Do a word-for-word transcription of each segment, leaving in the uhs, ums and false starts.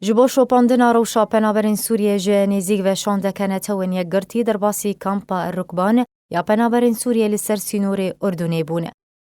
Ji bo şopandina rewşa penaberên Sûriyê ji nêzîk ve şandeke netewên yekgirtî derbasî kampa Rukban ya penaberên Sûriyê li ser sînorê Urdunê bûn.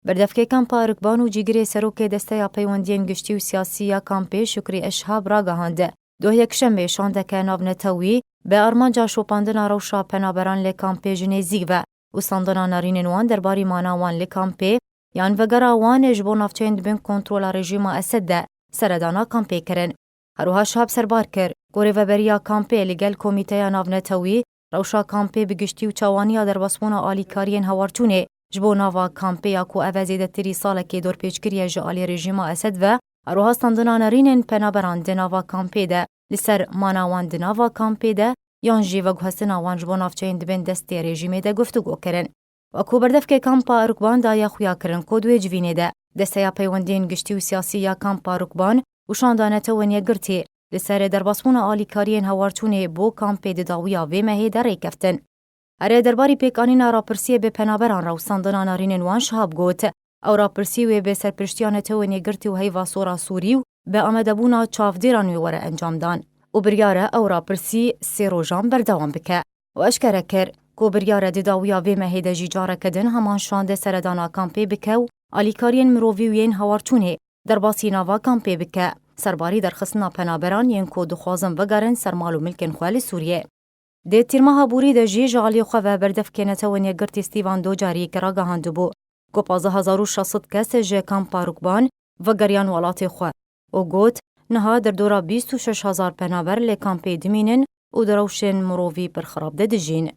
Berdevkê kampa Rukban û cîgirê serokê Desteya Peywendiyên Giştî û Siyasî ya kampê Şukrî Eşhab ragihand, doh yekşemê şandeke navnetewî bi armanca şopandina rewşa penaberan li kampê ji nêzîk ve û standina nerînên wan derbarî mana wan li kampê yan vegera wan ji bo navçeyên di bin kontrola rejîma Esed de seredana kampê kirin. Her wiha Şehab serbar kir ku rêveberiya kampê li gel Komîteya Navnetewî rewşa kampê bi giştî û çawaniya derbasbûna alîkariyên hewarçûnê ji bo nava kampê ya ku ev e zêdetirî salekê dorpêçkirî ye ji alî rejîma Esed ve, her wiha standina nerînên penaberan di nava kampê de, li ser mana wan di nava kampê de, yan jî veguhestina wan ji bo navçeyên di bin destê rejîmê de guftûgo kirin. Wekû berdevkê kampa Rukban daye xuya kirin ku di wê civînê de Desteya Peywendiyên Giştî û Siyasî ya kampa Rukban û şanda netewên yekgirtî li ser derbasbûna alîkariyên hewarçûnê bo kampê di dawiya vê mehê de rêkeftin. Erê, derbarî pêkanîna rapirsiyê bi penaberan re û standina nerînên wan Şihab got, ew rapirsî wê bi serpirştiya netewên yekgirtî û heyva sora Sûrî û bi amadebûna çavdêran wê were encamdan û biryar e ew rapirsî sê rojan berdewam bike. Û eşkere kir ku biryar e di dawiya vê mehê de jî careke din heman şande seredana kampê bike û alîkariyên mirovî û yên hewarçûnê derbasî nava kampê bike, serbarî derxistina penaberan yên ku dixwazin vegerin ser mal û milkên xwe li Sûriyê. Di tîrmeha borî de jî ji alî xwe ve berdevkê netewên yekgirtî Stîvan Dujarric ragihandibû ku pazdeh hezar û şeş sed kes ji kampa Rukban vegeriyan welatê xwe û got, niha derdora bîst û şeş hezar penaber li kampê dimînin û di rewşên mirovî pir xirab de dijîn.